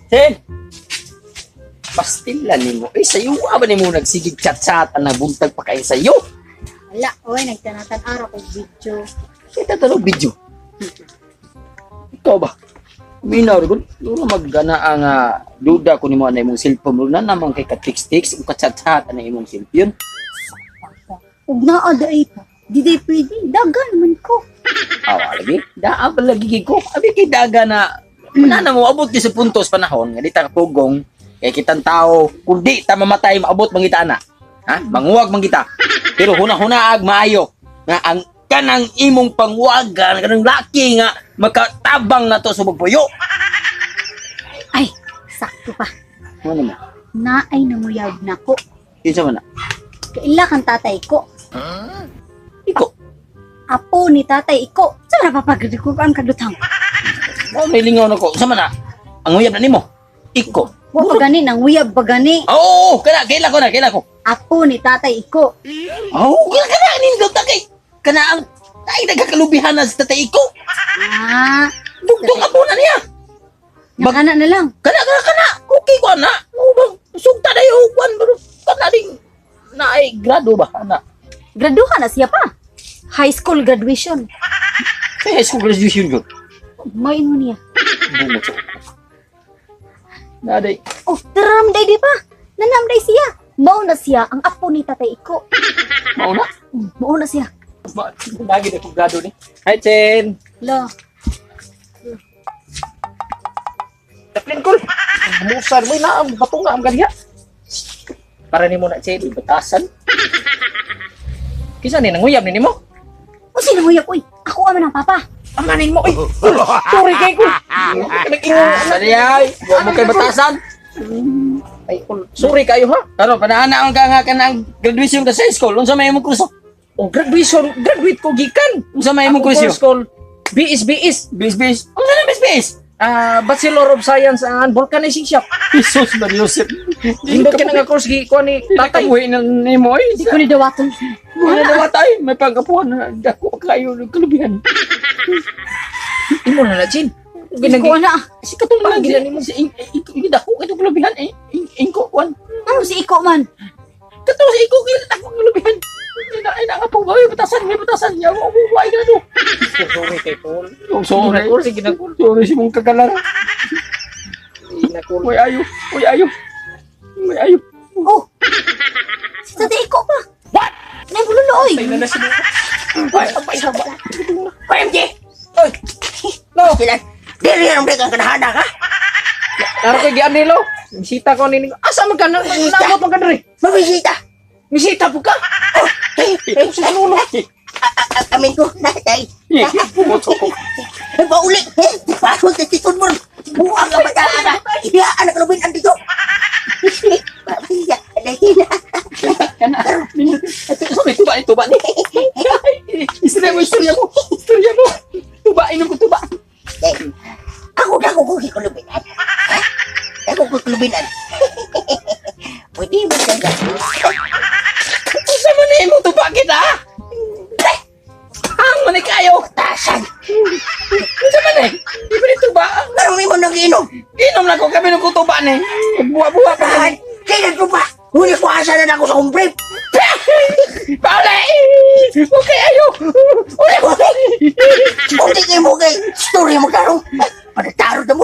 Chen! Pastila nimo. Eh, sayo ba nimo nagsigig chat-chat ang nabuntag pa kayo sayo? Wala, oy, nagtanatan araw ko video. Kita talo video. Ikaw ba? Minaw rin. Doon na maggana ang duda ko nimo na imong cellphone. Doon na naman kay ka-text-text o ka-chat-chat na imong cellphone. Ug naa daay pa. Di day pwede, dagan man ko. Awa lagi. Daa pa lagi ko. Abi kay daga na na mo abot di sa puntos panahon nga di ta kapugong kay kitang tao kundi ta mamatay maabot man kita ana. Ha? Manguwag man kita. Pero huna-huna ag maayo nga ang kanang imong pangwagan kanang laki nga makatabang na to sa pagpuyo. Ay, sakto pa. Ano mo? Naay namuyab nako. Kinsa man na? Kaila kang tatay ko. Iko. Apo ni tatay iko. Sa napapagdikuan kadutang. Mo may lingaw na ko. Sa man na? Ang uyab na nimo. Iko. Wa pa gani nang uyab pa gani. Oo, kana kaila ko na, kaila ko. Apo ni tatay iko. Oo, kana kana nindot ta kay kana ang ay nagkakalubihan na sa tatay ko. Ah, Dugtong apo na niya. nakana na lang. Kana kana kana. Okay ko na. Ubang sugta na yung kwan bro. Kana ding na ay grado ba ana. Graduhan na siya pa. High school graduation. Kaya high school graduation ko. May mo niya. Bungot sa Naday. Oh, taram day di pa. Nanam day siya. Mao na siya ang apo ni tatay iko. Mao na. Mao na siya. Lagi na kong grado ni. Hi Chen. La, Taplin kol. Musan mo na ang bato nga ang ganiya. Para nimo na Chen. Batasan. Kinsa ni nanguyab ni nimo? o sino mo uy? Ako aman ang papa. Amanin mo oy. Kul, sorry kay kul. Nag-ingon. Sali ay. Wa mo kay batasan. Ay kul, sorry kayo ha. Karon panahana ang ka nga kanang graduation ka sa school. Unsa may imong kurso? Oh, graduation, graduate ko gikan. Unsa may imong Akong kurso? course call BS BS. Bis bis. Unsa na bis bis? Ah, Bachelor of Science and Vulcanizing Shop. Jesus Maria Joseph. Hindot ka na nga course gi ko ni Tatay tatay. buhi na nimo ay. Di ko ni dawaton. Wala na tayo. May pagkapuan na dako kayo ng kalubihan. Imo na na Chen. Di ko ana. Si katong lang Panggilan nimo si ing dako kayo kalubihan eh. Ingko kwan. Ano si iko man? Kato si iko kay dako kalubihan. Ina ina nga po may batasan, may batasan. Ya mo buhay ka na to. Sorry kay kul. Oh, sorry. Kul, sige na kul. Sorry si mong kagalar. Sige na kul. Uy ayo, uy ayo. Uy ayo. Oh. Si tatay iko pa. What? Nagululo oy. Ay na na si Ay, abay haba. OMG! Oy. No, Sila, dili ang kang kanahana ka? Naro koy gian nilo. Misita ko nini. Asa man ka na? Naabot man ka diri. Mabisita! Misita po ka. Oh, ay, ay, Sa nulo. amin ko, ay, Pumoto ko. ay, pauli, eh, pasok sa titun mo. Buang ka ba na? Iya, anak lubin ang dito. Mabisita, dahil na. Kana. Sorry, tuba ni tuba ni. Istorya mo, istorya mo. Istorya mo. Tuba, inom ko tuba. Eh, ako na ako ko kulubinan. Ha? Ako ko kulubinan. Pwede mo ka. Unsa man ni imong tuba kita? Ang man ni kayo. Tasan! Unsa man eh? Di ba ni tuba? Karong mo nang inom. Ginom na ko kami nung tuba ni. Buwa-buwa pa Tahan! kami. Kailan ko pa? Huli ko asa na ako sa kumprip. Pauli! Okay, ayo! Uli! Kunti kayo mo kay story mo karong. Panataro na mo.